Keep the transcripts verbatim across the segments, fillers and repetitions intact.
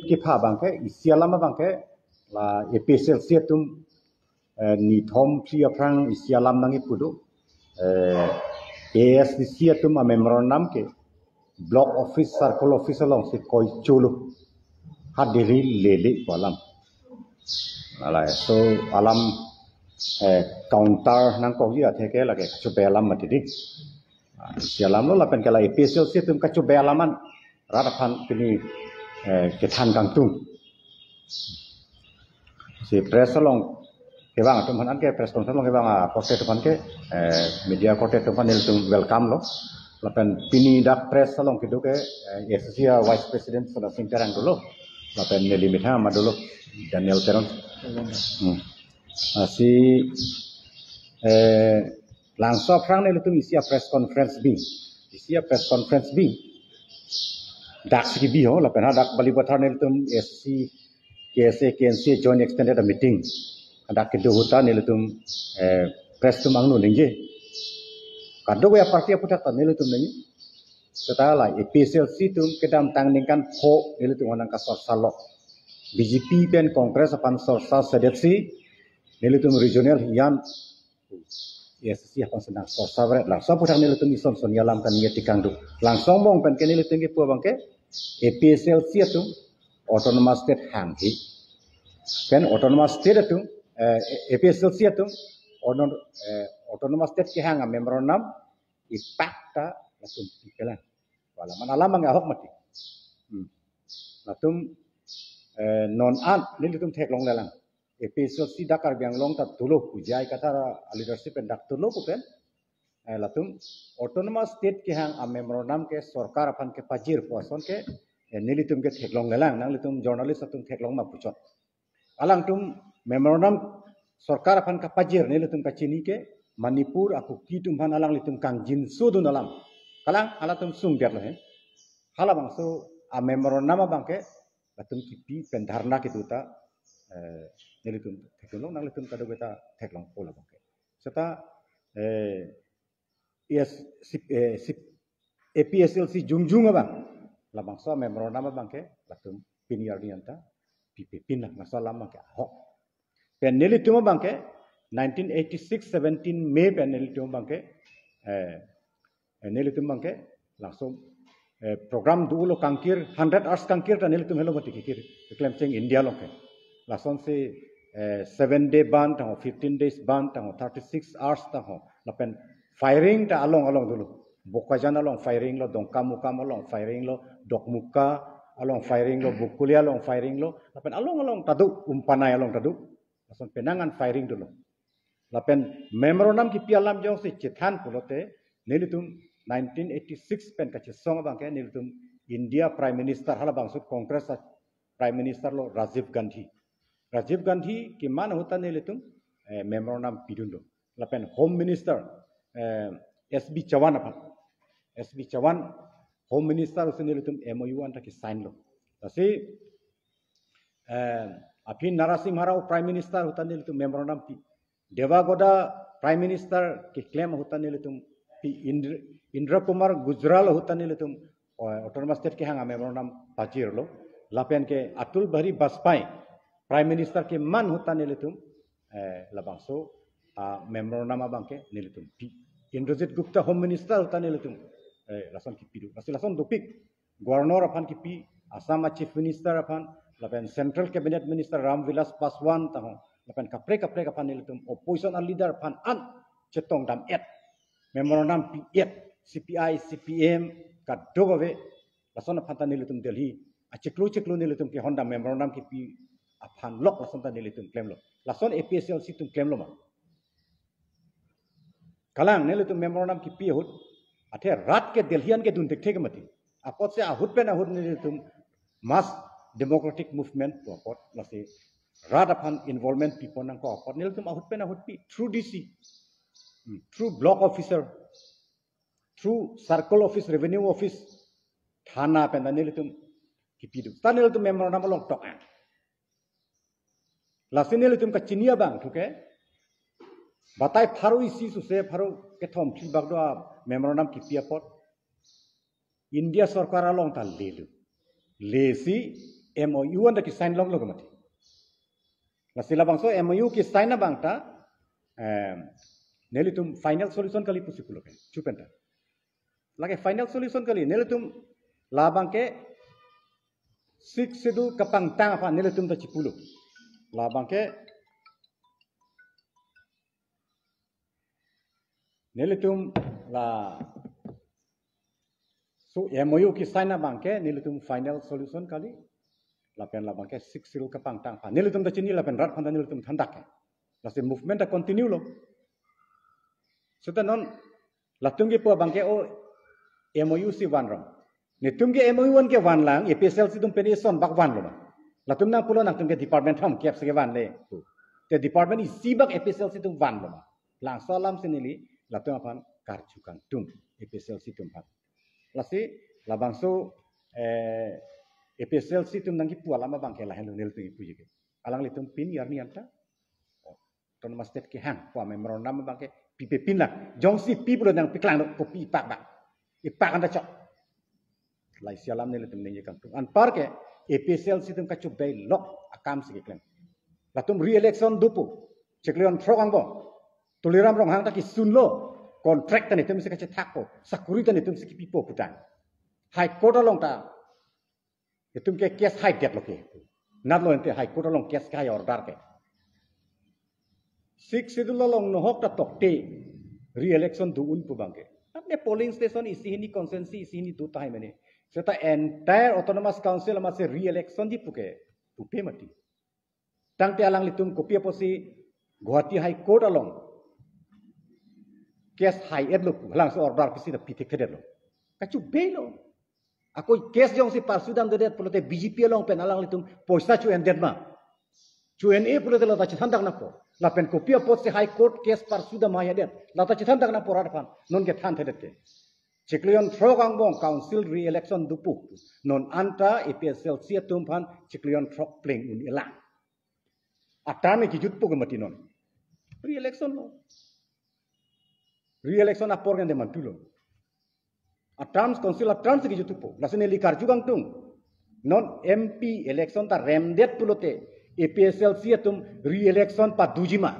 kepha abangke, isi alam abangke, la A P H L C atum, eh, nithom phli aphrang isi alam nangkipu do, eh, A S D C atum a memorandum ke block office, circle office alongsi koicholo. Ha Delhi lele pu alam. Alai, so alam, eh, counter nangkokji athe ke lake kachobe alam mati di. Ah, isi alam lo lapen ke la A P H L C atum kachobe alam an rat aphan pini, eh, kethan kangtung. Si press along kevang atum aphan ke, press conference along kevang akorte atum aphan ke, eh, media korte atum aphan nelitum welcome lo. Lapen pini dak press along kedo ke, eh, A S D C a Vice President Sona Sing Terang dolo. Lapen neli methang ama dolo, Daniel Teron. Hmm. Ah, si, eh, labangso aphrang nelitum isi a press conference bi. Isi a press conference bi. Dak si kebi ho, lapen hadak Balipathar nelitum A S D C, K S A, K N C A joint extended a meeting. Hadak kedo ahut ta nelitum, eh, press atum angno ningje. Kadokave a party aphuthak ta nelitum ningje. Seta la A P H L C atum kedamtang ningkan pho nelitum nangkasorsa lo. B J P pen Congress aphan sorsa sedetsi nelitum regional hiyan A S D C aphan si nangsorsa vret. Labangso aphuthak nelitum ison son alam kan ye tikang do. Labangso angbong pen ke nelitum kepu abangke A P H L C atum autonomous state hanghe. Pen autonomous state atum, eh, A P H L C atum auto-, eh, autonomous state kehang a memorandum ipak ta latum pipelang. Wala man alam abang ahok mati. Hmm. Latum, eh, non an nelitum theklonglelang. A P H L C dak Karbi Anglong ta dolo pu J I Kathar a leadership pen dak dolo pu pen, eh, latum autonomous state kehang a memorandum ke sorkar aphan kepajir pu ason ke, eh, nelitum ke theklonglelang, nanglitum journalist atum theklong ma puchot. Alangtum memorandum sorkar aphan kapajir nelitum kachini ke Manipur a Kuki atum aphan alanglitum kangjinso dun alam. Kalang halatum sungdet lo he. Halabangso a memorandum abangke latum kipi pen dharna kedo ta, eh, nelitum theklong, nanglitum kadokave ta theklongpo labangke. Seta, eh, yes, si, eh, si, A P H L C jongjong abang labangso a memorandum abangke latum pini arni anta pipe pinlang, labangso alam abangke ahok. Pen nelitum abangke nineteen eighty-six seventeen May pen nelitum abangke, eh, eh, nelitum abangke langsung, eh, program dolo kangkir, hundred hours kangkir ta nelitum helo mati kikir, keklem cheng India along ke. Lasonsi, eh, seven day bandh tangho, fifteen days bandh tangho, thirty-six hours tangho. Lapen firing ta along along dolo. Bokajan along firing lo, Dongkamukam along firing lo, Dokmoka along firing lo, Bokolia along firing lo, lapen along along ta do, Umpanai along ta do. Lason penang an firing dolo. Lapen memorandum kipi alam jongsi chethan pulote, nelitum nineteen eighty-six pen kachesong abangke nelitum India Prime Minister, halabangso Congress a Prime Minister lo Rajiv Gandhi. Rajiv Gandhi keman ahut ta nelitum, eh, memorandum pidun do. Lapen Home Minister, eh, S B Chauhan aphan. S B Chauhan Home Minister ahutsi nelitum M O U anta kesign lo. Lasi, eh, aphi Narasimha Rao Prime Minister ahut ta nelitum memorandum pi. Deve Gowda Prime Minister keklem ahut ta nelitum pi, Indra, Indra Kumar Gujral ahut ta nelitum, eh, autonomous state kehang a memorandum pajir lo. Lapen ke Atal Bihari Vajpayee Prime Minister keman ahut ta nelitum, eh, labangso a memorandum abangke nelitum pi. Indrajit Gupta Home Minister ahut ta nelitum, eh, lason kipi do. Lasi lason dopik Governor aphan kipi, Assam a Chief Minister aphan, lapen Central Cabinet Minister Ram Vilas Paswan tangho, lapen kaprek kaprek aphan nelitum opposition a leader aphan an chetongdam-et, memorandum pi-et, C P I, C P M, kadokave, lason aphan ta nelitum Delhi achiklo chiklo nelitum kehondam memorandum kipi aphan lok lason ta nelitum klemlo. Lason A P H L C atum klemlo ma? Kalang, nelitum memorandum kipi ahut, athe rat ke Delhi an kedun thekthe ke mati. Apotsi ahut pen ahut nelitum mass democratic movement pu apot, lasi rat aphan involvement pipon nangkok apot nelitum ahut pen ahut pi, through D C, hmm, through block officer, through circle office, revenue office, thana pen ta nelitum kipi do. Ta nelitum memorandum along tok-an. Lasi nelitum kachini abang thu ke, batai pharo isi suse pharo kethom phli bak do a memorandum kipi apot, India sorkar along ta lelo. Lesi M O U anta ke-sign longlo ke mati. Lasi labangso M O U ke-sign abang ta, em, nelitum final solution kali pusi pulo ke. Chupenta. Lake final solution kali. Nelitum labang ke Sixth Schedule kapangtang aphan nelitum ta chipulo. Labang ke nelitum la so M O U ke-sign abang ke nelitum final solution kali. Lapen labang ke Sixth Schedule kapangtang aphan nelitum ta chini lapen rat aphan ta nelitum thandak ke. Lasi movement ta continue lo. Seta non latum kepu abang ke o M O U si vanrong. Netum ke M O U an ke vanlang, A P H L C atum pen eson bak vanlo ma. Latum nangpulo nangtum ke department throkep si kevanle. Te department isi bak A P H L C atum vanlo ma. Labangso alam si neli latum aphan karju kangtung A P H L C atum aphan. Lasi labangso, eh, A P H L C atum nangkipu alam abang ke lahenlo nelitum kipuji ke. Alanglitum pini arni anta autonomous state kehang pu a-memorandum abang ke pipe pinlang. Jongsi pi pulo nangpaklang lo kopi pak bak. Ipak anta chok. Laisi alam nelitum ningje kangtung. Anpar ke A P H L C atum kachobei lok akam si keklem. Latum re-election dopo. Chiklo jonthrok angbong Tuliram Ronghang ta kisunlo. Contract ta netum si kachethakpo. Sakuri ta netum si kipipo putang. High Court along ta netum ke case haidetlo ke. Natlo ente High Court along case kehai order ke. Sixth Schedule along nohok ta tokte re-election do-un pu abang ke. Apne polling station isi hini constituency isi hini do tahai mene. Seta entire Autonomous Council amatsi re-election ji pu ke pupe mati. Tangte alanglitum kopi apotsi Guwahati High Court along case hai-etlo pu, halabangso order pisi ta pithekthe-etlo. Kachobeilo. Ako case jongsi parsudamdedet pulote B J P along pen alanglitum poisa cho-endet ma. Cho-en-e pulote lata chethandak nangpo. Lapen kopi apotsi High Court case parsudam hai-edet. Lata chethandak nangpo rat aphan. Non kethanthedet ke. Chiklo jonthrok angbong council re-election dopo. Non anta A P H L C atum aphan chiklo jonthrok pleng un-elang. A-term ke kijutpo ke mati non. Re-election lo. Re-election apor kan de mantulo. A-terms, council a-terms kijutpo. Lasi neli karju kangtung. Non M P election ta remdet pulote A P H L C atum re-election padoji ma.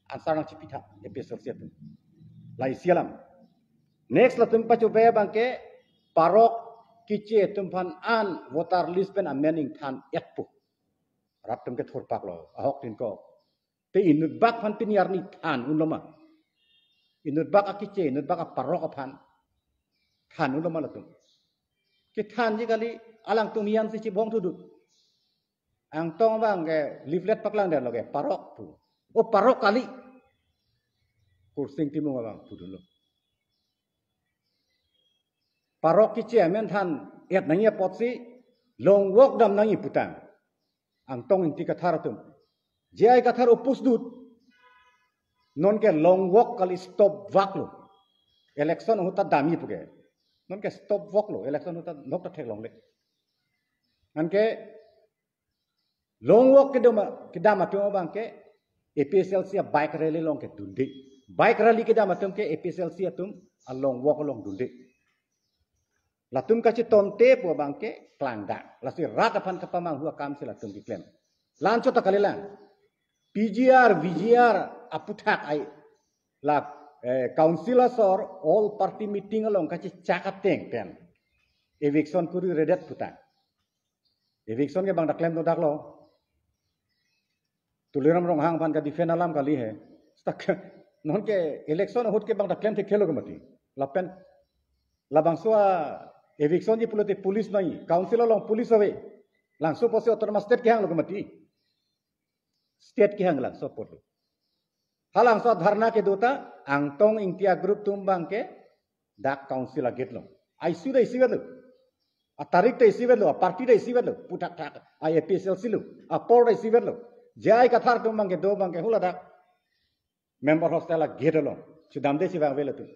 Answer nangchipitha A P H L C atum. Laisi alam. Next latum pachobei abang ke parok keche atum aphan an voter list pen amen ingthan-etpo. Rat atum ke thurpak lo, ahok tin ko. Te inut bak aphan pini arni than unlo ma. Inut bak akeche, inut bak aparok aphan than unlo ma latum. Kethanji kali alangtum hian si chibong thudut. Angtong abang ke leaflet paklangdetlo ke parok pu. O parok kali. Kursing Timung abang pudunlo. Parok keche amen than-et nangji apotsi long walk dam nangji putang. Angtong Ingti Kathar atum. J I Kathar opus dut. Non ke long walk kali stop walk lo. Election ahut ta damji pu ke. Non ke stop walk lo. Election ahut ta nok ta theklongle. Anke long walk kedam, kedam atum abang ke A P H L C a-bike rally along ke dunde. Bike rally kedam atum ke A P H L C atum a-long walk along dunde. Latum kachetonte pu abang ke klangdak. Lasi rat aphan kapamanghu akam si latum keklem. La-anchot ta kalilang. P G R, V G R aputhak ai la, eh, council asor all party meeting along kachechak ateng pen eviction kuri redet putang. Eviction ke bang ta klemdodaklo. Tuliram Ronghang aphan ka-defend alam kali he. Seta ke, non ke election ahut ke bang ta klemthekthelo ke mati. Lapen labangso a-eviction ji pulote police nangji, council along police ave. Labangso apotsi autonomous state kehanglo ke mati. State kehang labangso apotlo. Halabangso dharna kedo ta Angtong Ingti a-group atum abang ke dak council a-gate along. A-issue ta isivetlo. A-tarik ta isivetlo, a-party ta isivetlo, puthakthak, a-A P H L C lo, apor ta isivetlo. J I Kathar atum abang ke do abang ke hula dak member hostel a-gate along. Chedamde chevang avelo tu.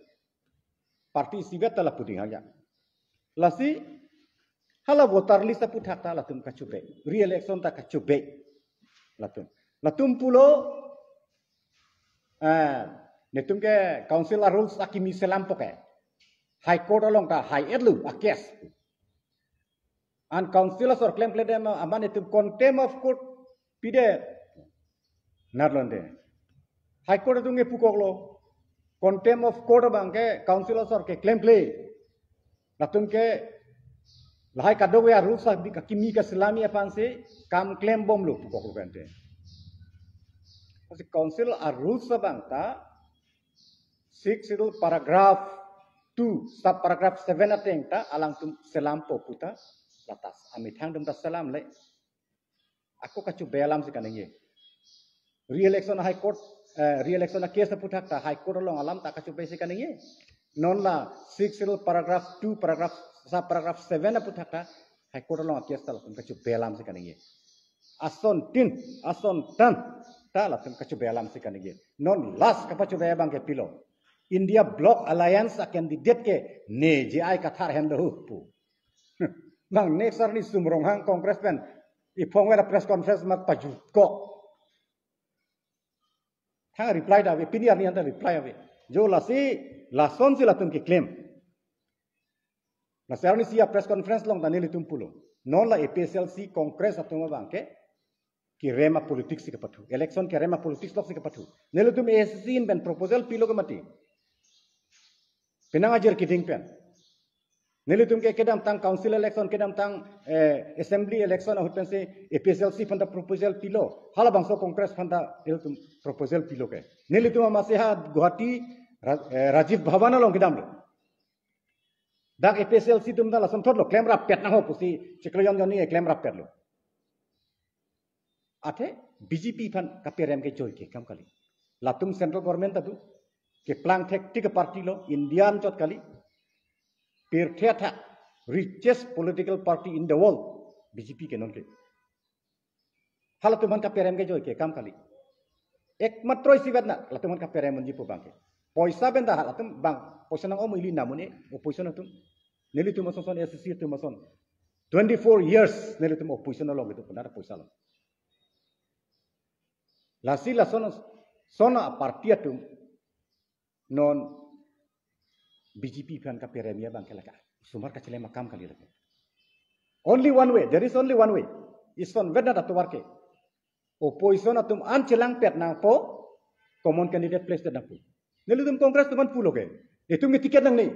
Party isivet ta lapu ding hangja. Lasi hala voter list aputhak ta latum kachobei. Re-election ta kachobei. Latum. Latum pulo, eh, netum ke council a-rules akimi selam po ke. High Court along ta hai-etlo a-case. An council asor klemkledam amat itum contempt of court pide. Natlonde. High Court atum ke pukoklo. Contempt of court abang ke council asor ke klemkle. Latum ke lahai kadokave a-rules abi kakimi kaselami aphansi kam klembomlo pukoklo kante. Asi council a-rules abang ta Sixth Schedule paragraph two, sub paragraph seven ateng ta alangtum selampo puta latas. Amethang atum ta selamle. Ako kachobe alamsi kaningje. Re-election High Court, eh, re-election a-case aputhak ta High Court along alam ta kachobe si kaningje. Non la Sixth Schedule paragraph two, paragraph, sub paragraph seven aputhak ta High Court along a-case ta latum kachobe alamsi kaningje. Asontin, asontan ta latum kachobe alamsi kaningje. Non last kapachobe abang ke pilo. India Bloc Alliance a-candidate ke ne J I Kathar henlo pu. Bang next arni Sum Ronghang Congress pen iphong wera press conference mat pajutkok. Thang reply ta ave, pini arni anta reply ave. Jo lasi, lasonsi latum keklem. Lasi arnisi a-press conference along ta nelitum pulo. Non la A P H L C Congress atum abang ke kerem a-politics si kepathu. Election kerem a-politics lok si kepathu. Nelitum A I C C in pen proposal pilo ke mati. Penang ajir keding pen. Nelitum ke kedamtang council election, kedamtang, eh, assembly election ahut pensi A P H L C aphan ta proposal pilo. Halabangso Congress aphan ta nelitum proposal pilo ke. Nelitum amatsi ha Guwahati Ra-, eh, Rajiv Bhavan along kedamlo. Dak A P H L C atum ta lason thotlo, klemrap pet nangho pusi chiklo jon jon ni klemrap petlo. Athe B J P aphan kaperem ke joike kam kali. Latum central government ta do. Keplang thektik a-party lo, India anchot kali. Pirthe athak richest political party in the world, B J P ke non ke. Halatum aphan kaperem ke joike kam kali. Ekmatro isivet na, latum aphan kaperem unji pu abang ke. Poisa pen ta halatum bang, poisa nang-om ili namun e, opposition atum. Nelitum ason son, A I C C atum ason. Twenty-four years nelitum opposition along itu benar poisa lo. Lasi lason, son a-party atum non B J P aphan kaperem abang ke lake. Sumar kachelem akam kali lake. Only one way, there is only one way. Isonvet na atovar ke. Opposition atum an chelangpet nangpo, common candidate place nangpo. Nelitum Congress atum aphan pulo ke. Itum ke ticket nangne.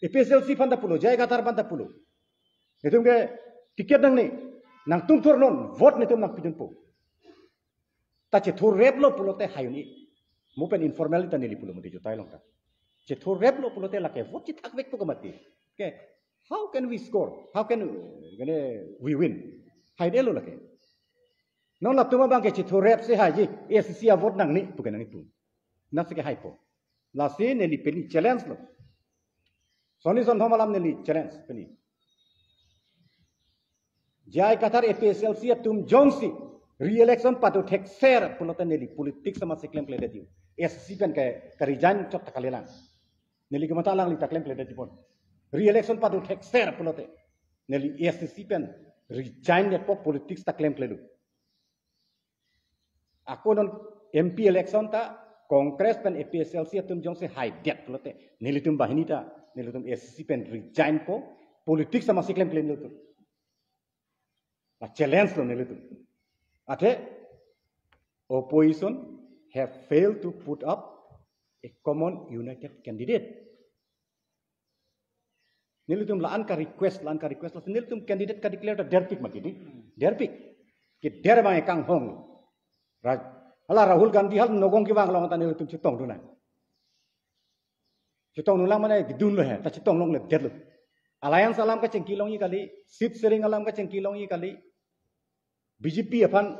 A P H L C aphan ta pulo, J I Kathar aphan ta pulo. Itum ke ticket nangne. Nangtum thurnon, vote netum nangpidunpo. Ta chethurreplo pulote hai un-e. Mo pen informally ta neli pulo mati jutai along ta. Chethurreplo pulote lake vote chethakvekpo ke mati. Ke, how can we score? How can, uh, kene, we win? Haidetlo lake. Non latum abang ke chethurrep si haiji, A I C C a-vote nangne pu ke nangpu. Lasi ke haipo. Lasi neli pini challenge lo. Soni son thom alam neli challenge pini. J I Kathar A P H L C atum jongsi re-election pado thekser pulote neli politics amatsi klemkledet yo. A I C C pen ke, ke-resign chot ta kalilang. Neli kematha alangli ta klemkledet yo pon. Re-election pado thekser pulote neli A I C C pen resign detpo, politics ta klemklelo. Ako non M P election ta Congress pen A P H L C atum jongsi haidet pulote nelitum banghini ta, nelitum A I C C pen resign po, politics amatsi klemkle nelitum. La challenge lo nelitum. Athe opposition have failed to put up a common united candidate. Nelitum la-an ka-request, la-an ka-request, la nelitum candidate ka-declare ta derpik mati di. Derpik. Keder abang e kanghong. Ra-, hala Rahul Gandhi hal Nagaon kevang along ta nelitum chetongdun nang. Chetongdun lang mane kedunlo he, ta chetong longledetlo. Alliance alam kachingki longji kali, seat sharing alam kachingki longji kali. B J P aphan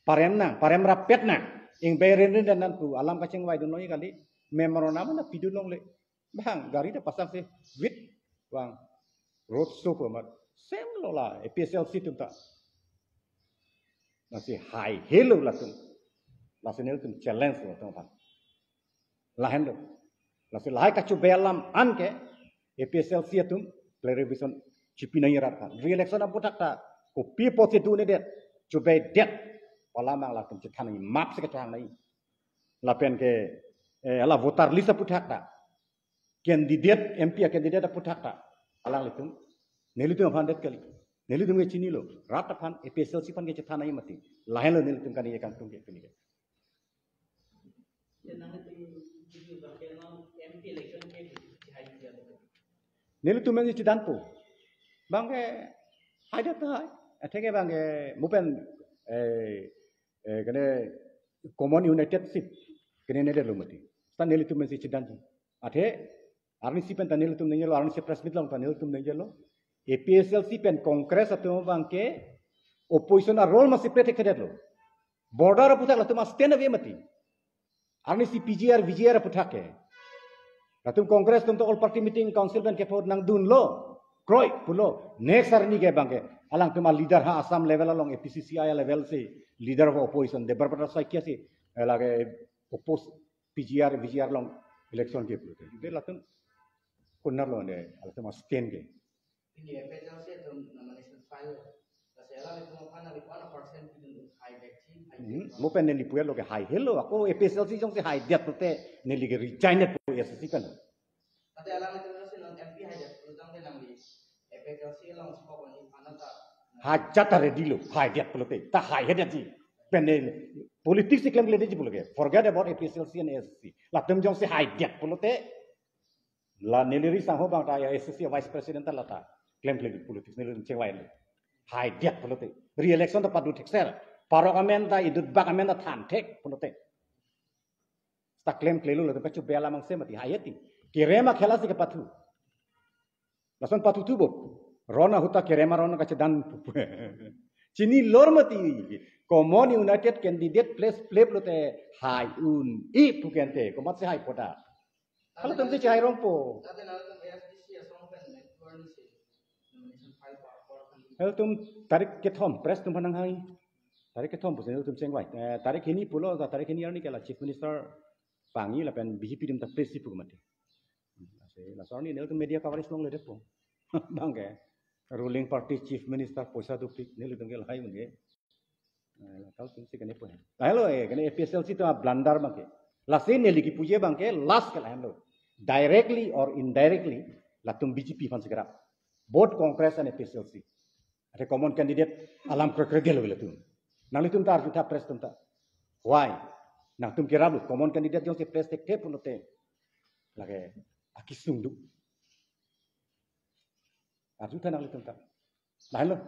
parem nang, paremrappet nang. Ingvai rinri dan nang pu alam kachingvaidun longji kali. Memorandum nangpidun longle. Bang, gari ta pasaksi vit vang road show pu amat. Same lo la A P H L C atum ta. Lasi haihelo latum. Lasi nelitum challenge lo latum aphan. Lahenlo. Lasi lahai kachobe alam anke A P H L C atum clarification chipi nangji rat aphan. Re-election aputhak ta kopi apotsi dundedet, chobedet pu alam abang latum chethan nangji, mapsi kachehang nangji. Lapen ke, eh, hala voter list aputhak ta, candidate, M P a-candidate aputhak ta alanglitum, nelitum aphan det kali. Nelitum ke chinilo, rat aphan, A P H L C aphan ke chethan nangji mati. Lahenlo nelitum kani kangtung ke pini ke. Nelitum yang chidanpo. Bang ke haidet tahai. Atheke bang ke mo pen, eh, eh, kene Common United seat kene nedetlo mati. Seta nelitum yang chidanji. Athe arnisi pen ta nelitum ningjelo, arnisi press meet along ta nelitum ningjelo. A P H L C pen Congress atum bang ke opposition a-role masi play thekthedetlo. Border aputhak latum a-stand ave mati. Arnisi P G R, V G R aputhak ke. Latum Congress atum ta all party meeting council pen kepho nangdunlo. Kroi pulo. Next arni ke bang ke. Alangtum a-leader ha Assam level along A P C C I level si leader of opposition Debabrata Saikia si, eh, lake oppose P G R, V G R along election ke pulote. Jodi latum konatlo ne, latum a-stand ke. Pini A P H L C atum nomination file. Lasi alanglitum aphan nangli koan a-percent pidun, haidet si, haidet Hmm, si. Mo pen neli puet lo ke haihelo, ako A P H L C jongsi haidet pulote neli ke resign-etpo A S C pen. Tate alanglitum jongsi non M P haidet pulo tangte nangli A P H L C alongsi kokoni aphan ta. Hajat ta ready lo, haidet pulote. Ta haihedetji. Pen neli politics si klemkledetji pulo ke. Forget about A P H L C and A S C. Latum jongsi haidet pulote. La neli ri sangho bang ta A S C Vice President ta lata klemkle politics neli chengvai le. Haidet pulote. Re-election ta padu thekser. Parok amen ta idut bak amen ta than thek pulote. Ta klemklelo latum kachu bela mangse mati haiheti. Kerem akhela si kepathu. Lason pathu thupo. Ron ahut ta kerem aron kachedan. Chinilor mati. Common United candidate place play pulote hai un-e pu kente. Komatsi haipo ta. Halatum si chehai rongpo. Tate nangtum A S D C asong pen network ni si nomination file por por kan. Halatum tarik kethom press atum aphan nanghai. Tarik kethom pusi nelitum chengvai. Eh, tarik hini pulo, tarik hini arni ke la Chief Minister pangji lapen B J P atum ta place si pu mati. Lasi, laso arni nelitum media coverage longledetpo. Bang ke ruling party Chief Minister poisa dopik nelitum ke lahai un-e. Eh, kalatum si kene po. Lahelo, eh, kene A P H L C atum a-blunder bang ke. Lasi neli kipuji bang ke last ke lahenlo. Directly or indirectly latum B J P aphan si kerap. Both Congress and A P H L C. Athe common candidate alam krekre delo latum. Nanglitum ta arjutha press atum ta. Why? Nangtum keraplo common candidate jongsi place thekthe pulote. Lake akesung do. Arjutha nanglitum ta. Lahenlo.